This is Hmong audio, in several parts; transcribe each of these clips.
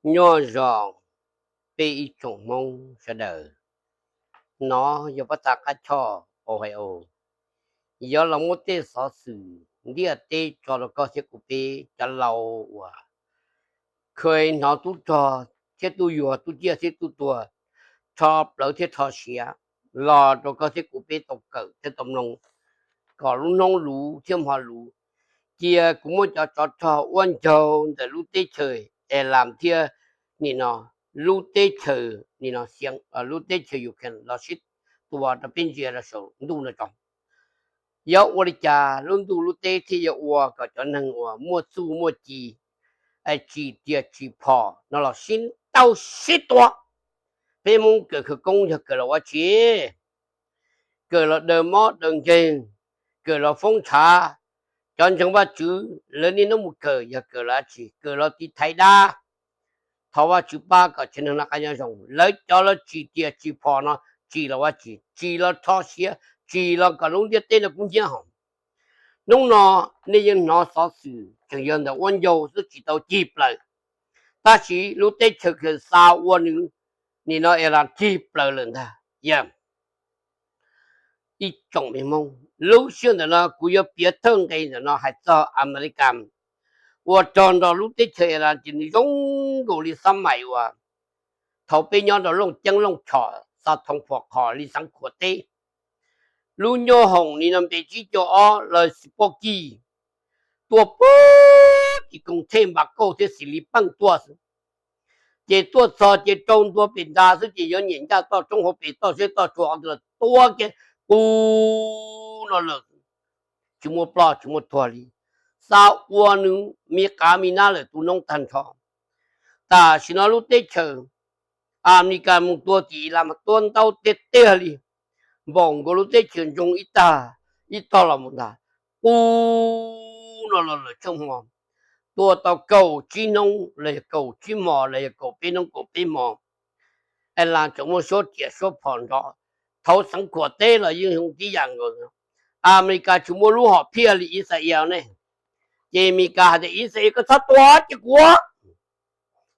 Nyob zoo peb ib tsoom Hmoob sawv daws, no yog pab tag qab choj Ohio, yuav los muab tej xov xwm ntiaj teb tso rau koj thiab kuv peb cov laus uas kheev hnov tub rog thiab tub yuag, tub ciaj thiab tub tuag, rho plawv thiab rho siav los rau koj thiab kuv peb tau kawm thiab tau mloog kom lub hnub luv thiab hmo luv. Cia kuv muab cov tsov rog uab ncaug ntawm lub teb chaws Iran thiab nim no lub teb chaws, nim no lub teb chaws Ukraine los sib tua rau peb ntsia rau saum ntuj no tso. Yuav ua li cas lub ntuj lub teb thiaj yuav ua kom cov neeg uas muaj txuj muaj ci, tsim tias tsim phom no los sib ntaus sib tua? Peb Hmoob kawm khawv koob yog kawm los ua tsi? Kawm los daws mob daws nkeeg, kawm los foob ntshav. Cov ntseeg Vajtswv lawv niaj hnub mus kawm yog kawm los tsi? Kawm los tiv thaiv dab, thov Vajtswv pab kom tsev neeg noj qab nyob zoo. Lawv cov los tsim tias tsim phom no tsim los ua tsi? Tsim los rho siav, tsim los kom lub ntiaj teb no kub hnyiab hos. Hnub no nej yeej hnov xov xwm tseem yog ntawm uab ncaug xwb tsis tau cig plaws, tab sis lub teb chaws Khaws xa ua nws nim no Iran cig plaws lawm ntag. Yog ib tsoom me Hmoob, lub sij hawm ntawm no kuv yuav piav thawj nqe ntawm no hais txog Amelikas ua rog nrog lub teb chaws Iran ces nws zoo nkaus li xab mais uas thaum peb nyob rau Looj Ceeb Looj Chom, Xa Thoo Phom Qhom li Xeev Khuam teb. Lub nyoob hoom nim no npe tsib caug ob los Spooky tuaj puag tim koog thej npas kauj thiab xis li peej tuaj xwb. Ces tuaj txog ces rau ntua pem nta xwb ces yuav nyem ncaj toj roob hauv pes toj zeb toj tsua qhov twg los tua kiag qub no lawm, tsis muaj ploj tsis muaj tuag li. Xa ua nws me qav me nab lawm tu noob tag nrho. Tam sim no lub teb chaws Amelikas mus tua tim Iran mas tua ntau tiag tiag li, npaum nkaus lub teb chaws ntsoog ib tag ib tog los mus ntag, qub no los lawm tsheej hmo. Tua tau kaum tsib hnub los yog kaum tsib hmos los yog kaum peb hnub kaum peb hmos, Iran tseem muaj suab riam suab phom nrov. Thaum Xeev Khuam teb los yeej zoo tib yam nkaus. Amelikas tsis muaj lub hom phiaj li Israel ne, ces Amelikas hais tias Israel koj txhob tua ces kuv,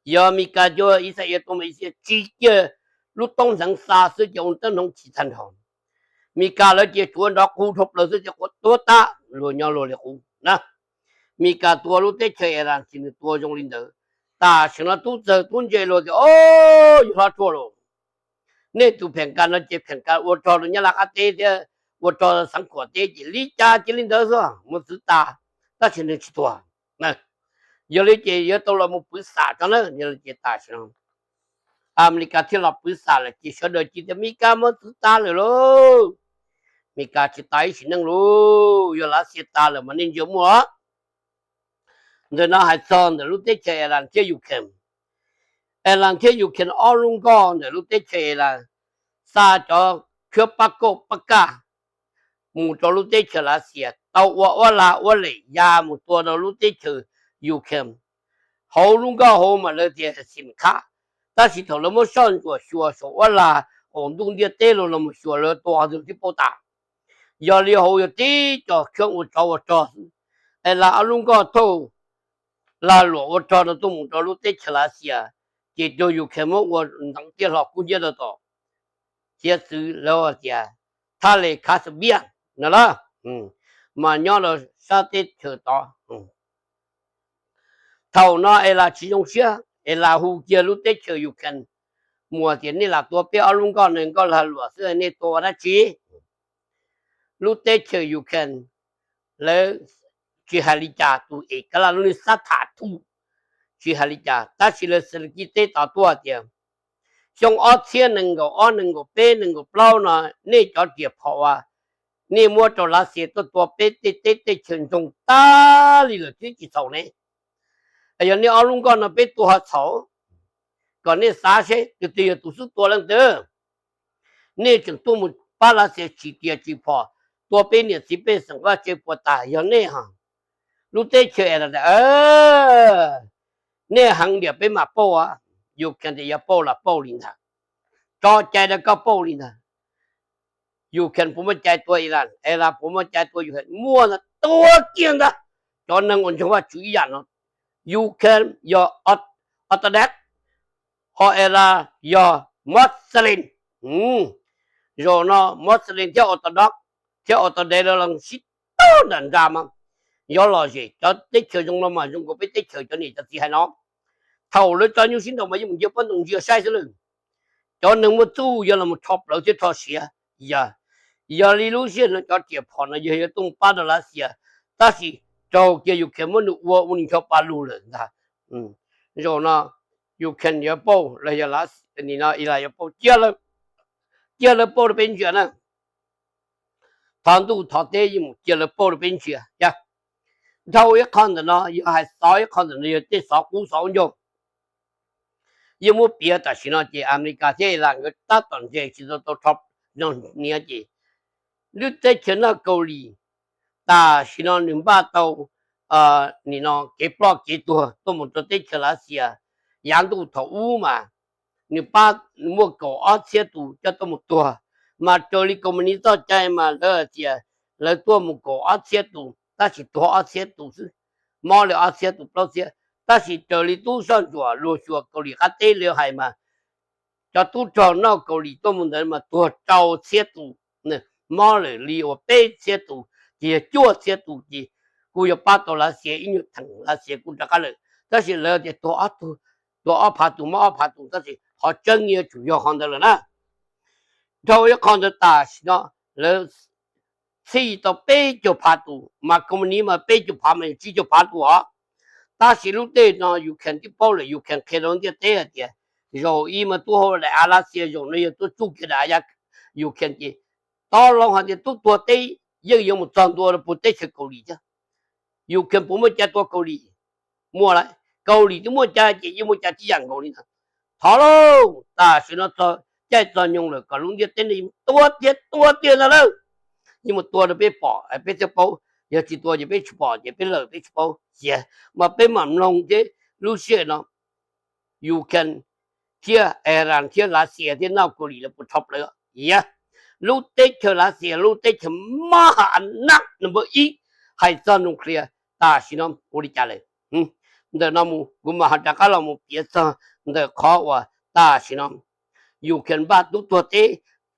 yog Amelikas cua Israel tua mas Israel tsis cia lub toob hneev xa xwb ces ua teeb hnoov chim tag nrho. Amelikas lawv cia tsuav nrov qub dhau plaws xwb ces quav tuab tab luag nyob luag li qub na. Amelikas tua lub teb chaws Iran ces nws tua zoo li ntawd. Tam sim no tub txawg tub ntse luag tias o, yog hlob tshuaj los, nej tus pheem kas no ces pheem kas ua rog rau Nyab Laj qab teb thiab ua rog Xeev Khuam teb ces li cas cia li ntawd xwb, mus txwv tas, tab sis nws tsis tuag. Yog li ces yuav tau los mus pwv xam tso na, yog li ces tam sim no Amelikas thiaj los pwv xam lawm ces sawv daws cia tias Amelikas muab txwv tas lawm lauj, Amelikas tsis tas ib sim neej lauj, yog Lav Xias tas lawm mas nej ntsia muaj. Ntawm no hais txog ntawm lub teb chaws Iran thiab Ukraine. Iran thiab Ukraine ob lub nkoj ntawm lub teb chaws Iran xa cov khab pab kauj pab kaj mus rau lub teb chaws Lav Xias tau ua uab lag uab lem ya mus tua rau lub teb chaws Ukraine. Hauv lub nkoj hauv mas lawv tias xim khab, tab sis thaum lawv muab soj ntsuam xyuas saum uab lag qaum ntuj ntiaj teb los los mus xyuas lawv tua qhov twg twb paub tas. Yog li hauv yog tib co khab ua tsov ua rog xwb. Es Iran ob lub nkoj thauj lag luam ua rog no tuaj mus rau lub teb chaws Lav Xias, ces raug Ukraine muab ua nteev tiaj hlo kub hnyiab rau tom. Thiab txwv lawv tias thaj les Khav Xav Viaj no las, mas nyob rau sab teb chaws tod. Thaum no Iran tsis zoo siab, Iran hu kiag lub teb chaws Ukraine mus tias nej lam tua peb ob lub nkoj no nkoj lag luam xwb, nej tua ua dab tsi? Lub teb chaws Ukraine lawv tsis hais li cas, tus es kav laj lub neej xab tham thuj tsis hais li cas, tab sis lawv xav li kij teb tod tuaj tias xyoo ob txhiab nees nkaum ob nees nkaum peb nees nkaum plaub no nej cov riam phom uas nej muab rau Lav Xias tuaj tua peb tej teb tej chaws ntsoog tag li lawm twb tsis txhaum ne. Yog nej ob lub nkoj no peb tua ho txhaum, kom nej xav seb tus twg yog tus xub tua leej twg. Nej tseem tuaj mus pab Lav Xias tsim riam tsim phom tua peb niam txiv pej xeem vaj tse puas tas yog nej ho. Lub teb chaws Iran, nej heev diam peb mam pauj. Ukraine tias yog pauj los pauj li ntag, tso cai rau koj pauj li ntag. Ukraine puas muaj cai tua Iran, Iran puas muaj cai tua Ukraine? Muaj ntag, tua kiag ntag. Cov neeg uas ntseeg Vajtswv ib yam no, Ukraine yog Orthodox, qhov Iran yog Muslim. Zaum no Muslim thiab Orthodox thiab Orthodox lawv los sib tog nram nra mas yuav lom zem cov teb chaws zoo no mas zoo nkaus peb teb chaws cov niam cov txiv hais no. Thaum lawv tso nyuj sib nraus mas yeej mus ntsia pob ntoo ntsia saib xwb lawm. Cov neeg muaj txuj yog los rho plawv thiab rho siav. Yog, yog li lub sij hawm no cov riam phom no yog yuav tuaj mus pab rau Lav Xias, tab sis raug kiag Ukraine muab nws ua ua nws ncho pa lug lawm ntag. Zaum no Ukraine yuav pauj los yog Iran yuav pauj, cia lawv pauj rau peb ntsia na. Thov ntuj thov teb yeej mus cia lawv pauj rau peb ntsia. Dhau ib qho ntawm no yog hais xov ib qho ntawm no yog tej xov qub xov ub ncaug. Yeej muab piav tam sim no ces Amelikas thiab Iran nkawd tab tom ntse tsis tau tau rho niav ces lub teb chaws North Korea tam sim no nws npaj tau nim no kev ploj kev tuag tuaj mus rau teb chaws Lav Xias. Yav ntuj thaum ub mas nws pab, nws muaj kaum ob txhiab tus coj tuaj mus tuag, mas raws li kompanis txoj cai mas lawv hais tias lawv tuaj mus kaum ob txhiab tus tab sis tuag ob txhiab tus xwb, mob li ob txhiab tus plaub txhiab. Tab sis raws li tub soj ntsuam luag xyuas Kaus Lim qab teb lawv hais mas cov tub rog North Korea tuaj mus ntawd mas tuag rau txhiab tus, mob lawm li uas peb txhiab tus, ces yog cuaj txhiab tus ces kuj yuav pab tau Lav Xias ib nyuag theem, Lav Xias kuj rov qab lawm. Tab sis lawv tias tuag ob phav tus mob ob phav tus, tab sis qhov tseeb yuav tsum yog qhov ntawd lawm na. Dhau ib qho ntawd tam sim no lawv txhij tau peb caug phav tus, mas kompanis mas peb caug phav mas yog tsib caug phav tus os. Tab sis lub tej no Ukraine twb paub lawm, Ukraine qhia rau ntiaj teb hais tias zaum ib mas tuaj hauv daim av Lav Xias, zaum no yog tuaj tsuj kiag daim av Ukraine ces tau loo hais tias tub tuag teb yeej yuav mus txog ntua rau puag teb chaws Kaus Lim thiab. Ukraine puas muaj cai tua Kaus Lim? Muaj lawm. Kaus Lim twb muaj cai ces yeej muaj cai tib yam nkaus li ntawd. Thov lauj, tam sim no txog caij txog nyoog lawm kom lub ntiaj teb no tua tiag tua tiag ntag lauj. Yeej mus tua rau peb pom peb thiaj paub, yog tsis tua ces peb tsis pom ces peb lawm peb tsis paub xiav. Mas peb mam mloog thiab lub sij hawm no Ukraine thiab Iran thiab Lav Xias thiab North Korea lawv puas rho plaws. Yog lub teb chaws Lav Xias lub teb chaws mab ham nab number ib hais txog nuclear tam sim no ua li cas lawm. Ntawm no mus kuv mam ho rov qab los mus piav txog ntawm qhov uas tam sim no Ukraine npaj tub tuag teb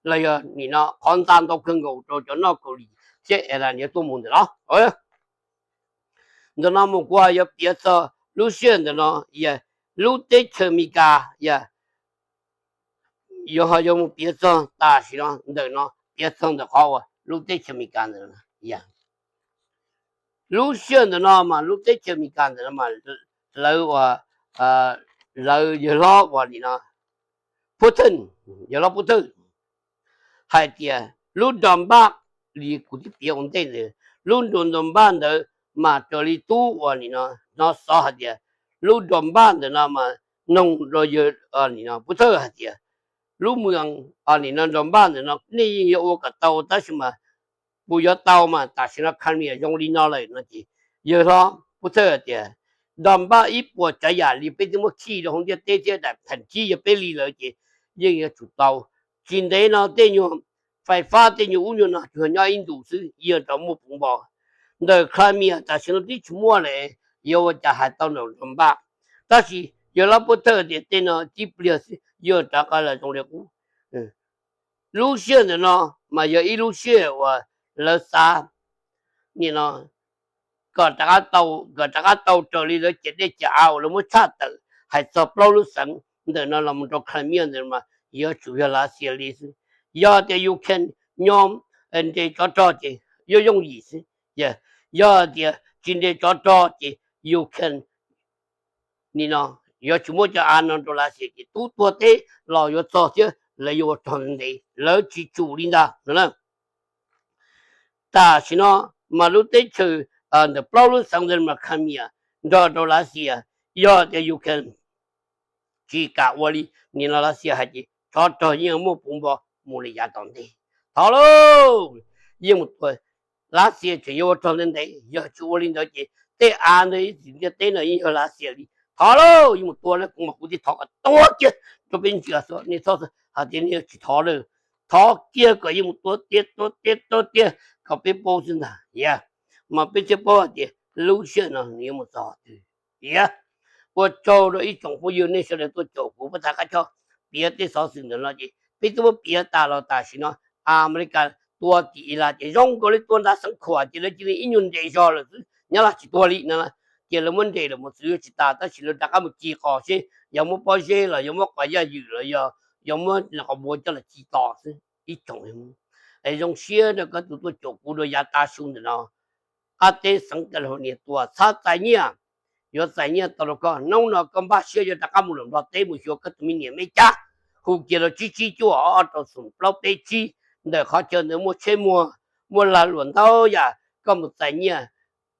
los yog nim no qhov ntxa ntau kawg nkaus rau cov North Korea thiab Iran yuav tuaj mus ntawm no. Ntawm no mus kuv ho yuav piav txog lub sij hawm ntawm no, yog lub teb chaws Amelikas, yog yuav ho yuav mus piav txog tam sim no ntawm no, piav txog ntawm qhov uas lub teb chaws Amelikas ntawm no. Lub sij hawm ntawm no mas lub teb chaws Amelikas ntawm no mas lawv uas, lawv yawg hlob uas nim no Putin, yawg hlob Putin hais tias lub Donbas, li kuv twb piav ua ntej ntawd, lub Donbas ntawd mas raws li tub uas nim no hnov xov hais tias lub Donbas ntawm no mas noog rau yawg nim no Putin hais tias lub moos nim no Donbas ntawm no nej yeej yuav ua kom tau tab sis mas puas yuav tau mas tam sim no Crimea zoo li no lawm no ces yawg hlob Putin hais tias Donbas ib puas tsav yam li peb twb muab khij rau hauv ntiaj teb thiab daim pheem khib yog peb li lawm ces yeej yuav tsum tau. Tsis ntev no tej nyuag fais fab tej nyuag ub nyuag no tsuas nyob ib ntus xwb yeej rov muaj puv npo. Ntawm Crimea tam sim no twb tsis muaj lawm, yuav ua cas hais tau ntawm Donbas. Tab sis yawg hlob Putin tias tej no tib pliag xwb yeej rov qab los zoo li qub. Lub sij hawm ntawm no mas yog ib lub sij hawm uas lawv xav nim no kom rov qab tau, kom rov qab tau raws li lawv ciam dej ciam av uas lawv muab tshaj tawm hais txog plaub lub xeev ntawm no los mus rau Crimea ntawm no mas yuav tsum yog Lav Xias li xwb. Yog tias Ukraine nyob nres tsov rog ces yuav yooj yim xwb. Yog tias tsis nres tsov rog ces Ukraine nim no yuav tsis muab cov av no rau Lav Xias ces tub tuag teb los yuav txog thiab lawv yuav ua rog ntev, lawv tsis tsum li ntag no na. Tam sim no mas lub teb chaws ntawm plaub lub xeev ntawd mas Crimea nrog rau Lav Xias, yog tias Ukraine tsis kam ua li nim no Lav Xias hais ces tsov rog yeej muaj puv npo mus li yav tom ntej. Thov lauj, yeej mus tua, Lav Xias tseem yuav ua rog ntev ntev, yog tsis ua li ntawd ces tej av ntawd ib txhis ntiaj teb no yeej yog Lav Xias li. Thov lauj, yeej mus tua na, kuv mas kuv thiaj thov kom tua kiag rau peb ntsia xwb, nej txhob hais tias nej tsis thov lawm. Thov kiag kom yeej mus tua tiag tua tiag tua tiag kom peb paub xwb ntag. Yog mas peb thiaj paub hais tias lub sij hawm no nws yuav mus txog twg. Yog Ua tsaug rau ib tsoom phooj ywg nej sawv daws tuaj caum kuv pab thaj qab choj piav tej xov xwm ntawm no ces peb twb muab piav tas los tam sim no Amelikas tua tim Ilas ces zoo nkaus li tua nram Xeev Khuam ces lawv cia li ib nyuag nres zog lawm xwb, nyob los tsis tuag li no. Ces lawv muab nres lawm mus txwv yuav tsis tas tab sis lawv rov qab mus ci qos seb yog muab pob zeb los yog muab qos yaj ywm los yog muab qos npua coj los ci tos xwb ib tsoom. Es zoo siab rau koj tus tuaj caum kuv dua yav tav su ntawm no. Qab teb xeev California tua txhab txais nyiaj, yuav txais nyiaj tau rau koj. Hnub no koj npaj siab yuav rov qab mus lawm Nplog teb mus xyuas koj tus me niam me cab, hu kiag rau tsib tsib cuaj ob rau xoom plaub peb tsib. Ntawm qhov chaw ntawd muaj tsheb muag, muaj lag luam ntau yam, koj mus txais nyiaj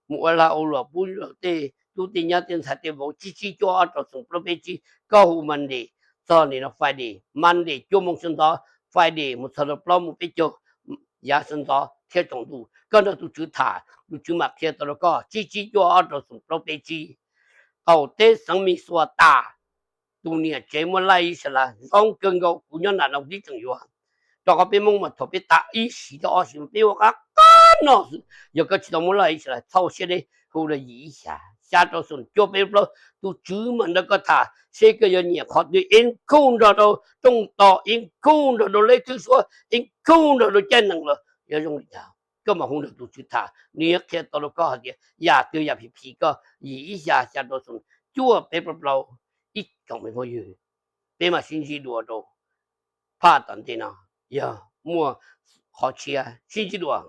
mus ua lag ua luam pub tej tub tej nyab tej ntxhais tej vauv. Tsib tsib cuaj ob rau xoom plaub peb tsib, koj hu Monday txog nim no Friday, Monday cuaj moos sawv ntxov, Friday mus txog rau plaub moos peb caug yav sawv ntxov thiab tsaus ntuj. Koj nrog tus tswv tham, tus tswv mam qhia tau rau koj. Tsib tsib cuaj ob rau xoom plaub peb tsib. Qaum teb xeev Minnesota, tus niam tsev muaj laj ib sab las zoo kawg nkaus, kuv nyob nram no tib tseem yuav. Rau qhov peb Hmoob mas thaum peb tas ib sim thiab ob sim mas peb ua qab qab noj xwb. Yog koj tsis tau muaj laj ib sab las txhob ua siab deb, hu rau yim ib xya xya rau xoom cuaj peb plaub, tus tswv mam nrog koj tham seb koj yuav nyiam qhov twg, ib nkauj nrog rau rooj tos, ib nkauj nrog rau leb thwj suab, ib nkauj nrog rau caij nees los yog zoo li cas koj mam hu nrog tus tswv tham, nws yuav qhia tau rau koj hais tias yam twg yam phim phim koj. Yim ib xya xya rau xoom cuaj peb plaub plaub, ib tsoom me phooj ywg. Peb mam sib ntsib dua rau phaj tom ntej no, yog muaj qhov tshiab sib ntsib dua.